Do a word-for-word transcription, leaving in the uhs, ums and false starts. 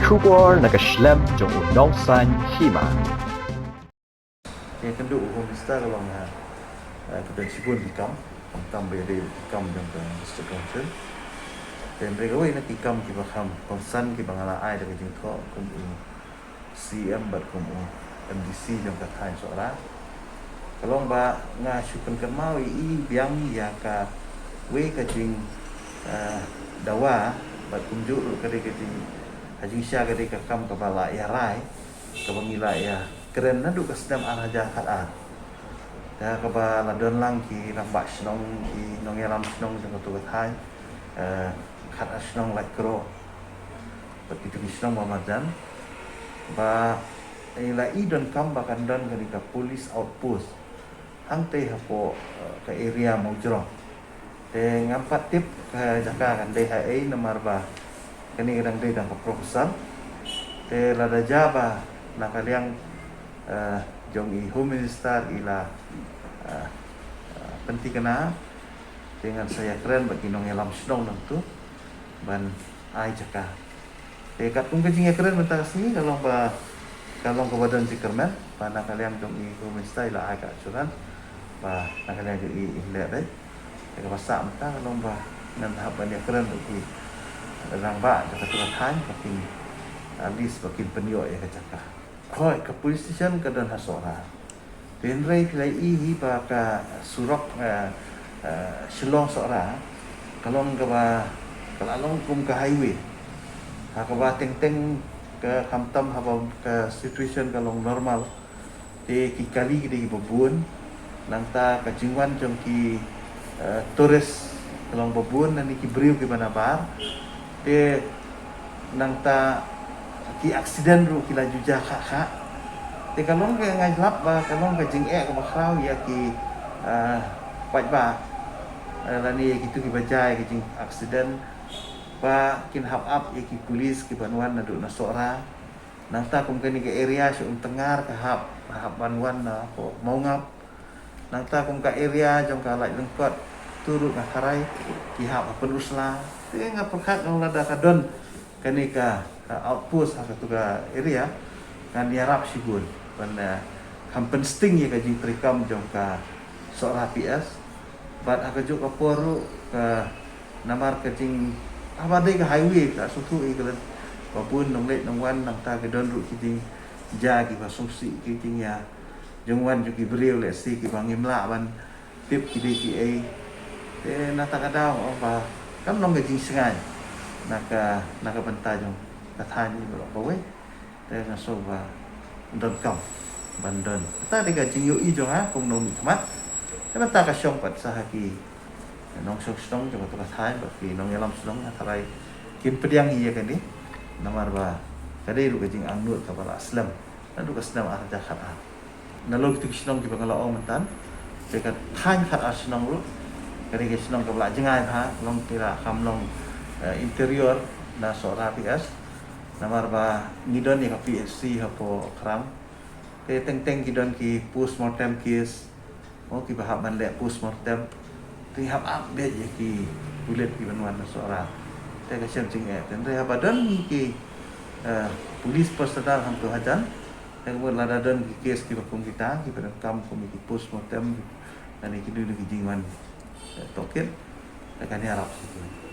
Khubor na ka shlem jong u nongsan hima. Ïa kynduh u Home Minister ka long ha, eh, ka don shibun ki kam, kam ba ïadei ki kam jong ka District Council. Te hynrei kawei na ki kam kiba kham kongsan kiba nga la ai da ka jingthoh kum u C M bad kum u M D C jong ka thaiñ Sohra. Ka long ba nga shu pynkynmaw ïa i biang ïa kawei ka jing, eh, dawa bad kumjuh ruh ka dei ka jing, ha jingshisha ka dei ka kam kaba la ïa rai, kaba ngi la ïa kren naduh ka snem ar hajar khatar. Te kaba la don lang ki rangbah shnong, ki nongïalam shnong jong kato ka thaiñ, eh, khatar shnong Laitkroh bad kito ki shnong ba marjan, ba, eh, la i donkam ba kan don kane ka police outpost hangtei hapoh, eh, ka area Mawjrong. Te ngam pat tip ka jaka kan dei ha ei, namar ba kane ka dang dei tang ka proposal. Te lada jia ba na ka liang, eh, jong i Home Minister i la, eh, eh, pynthikna, te ngan sa ïakren bad ki nongïalam shnong nangtu ban ai jaka. Te katkum ka jingïakren mynta ka sngi ka long ba, ka long kaba don jingkyrmen ba na ka liang jong i Home Minister i la ai ka assurance ba na ka liang jong i in leh dei. Te kaba sah mynta ka long ba ngan hap ban ïakren bad ki rangbah jong kato ka thaiñ ba kin, at least ba kin pynïoh ïa ka jaka. Hooid, ka police station ka don ha Sohra. Te hynrei phi la i hi ba ka surok, eh, eh, Shillong Sohra ka long kaba, ka la long kum ka highway. Ha kaba teng teng ka, khamtam haba ka situation ka long normal, te ki kali ki dei kiba bun. Nangta ka jingwan jong ki, eh, tourist ka long ba bun, lane ki briew kiba nabar. Te nangta ki accident ruh ki la ju jia kha kha. Te ka long ka, nga lap ba ka long ka jingeh kaba khraw ïa ki, eh, paidbah, eh, lane ïa kito kiba jia ïa ki jing accident, ba kin hap ap ïa ki police kiban wan naduh na Sohra. Nangta kum kane ka area Sha Umtyngngar ka hap, hap ban wan na hapoh Mawngap. Nangta kum ka area jong ka Laitlyngkot, tu ruh nga tharai ki hap ha Pynursla. Te nga pyrkhat nga ong lada ka don kane ka, ka outpost ha katu ka area, ngan ïarap shibun ban, eh, kham pynsting ïa ka jingtreikam jong ka Sohra P S. Bad ha kajuh ka por ruh ka, namar ka jing, haba dei ka highway, ka sngewthuh ïa ka lad ba bun nongleit nongwan, nangta ka don ruh ki jingjia kiba sngewsih, ki jingïa jingwan jong ki briew lehse kiba ngim lah ban tip ki dei kiei. Te na kata ka daw nga ong ba kan long ka jingshngaiñ na ka, na ka bynta jong ka thaiñ baroh kawei. Te nga sngew ba donkam ban don. Kata dei ka jingïohi jong nga kum u nongmihkhmat. Te mynta ka shong pat sa ha ki nongshong shnong jong kato ka thaiñ bad ki nongïalam shnong, nga tharai kin pdiang hi ïa kane. Namar ba ka dei ruh ka jingangnud kaba la slem naduh ka snem ar hajar khatar. Nalor kito ki shnong kiba nga la ong mynta, te ka thaiñ khatar shnong ruh ka dei ka shnong kaba la jngai bha, long ki la kham long, eh, interior na Sohra P S. Namar ba ngi don ïa ka P H C hapoh Khrang. Te teng teng ki don ki postmortem case, oh, kiba hap ban leh postmortem. Te hap ap beit ïa ki pulit kiban wan na Sohra. Te ka shem jingeh. Te hynrei haba don ki, eh, police personnel hangto hajan, te ka mut lada don ki case kiba kum kita, kiba donkam kum ki postmortem, lane kino kino ki jingwan, eh, tohkit, te kan ïarap shibun.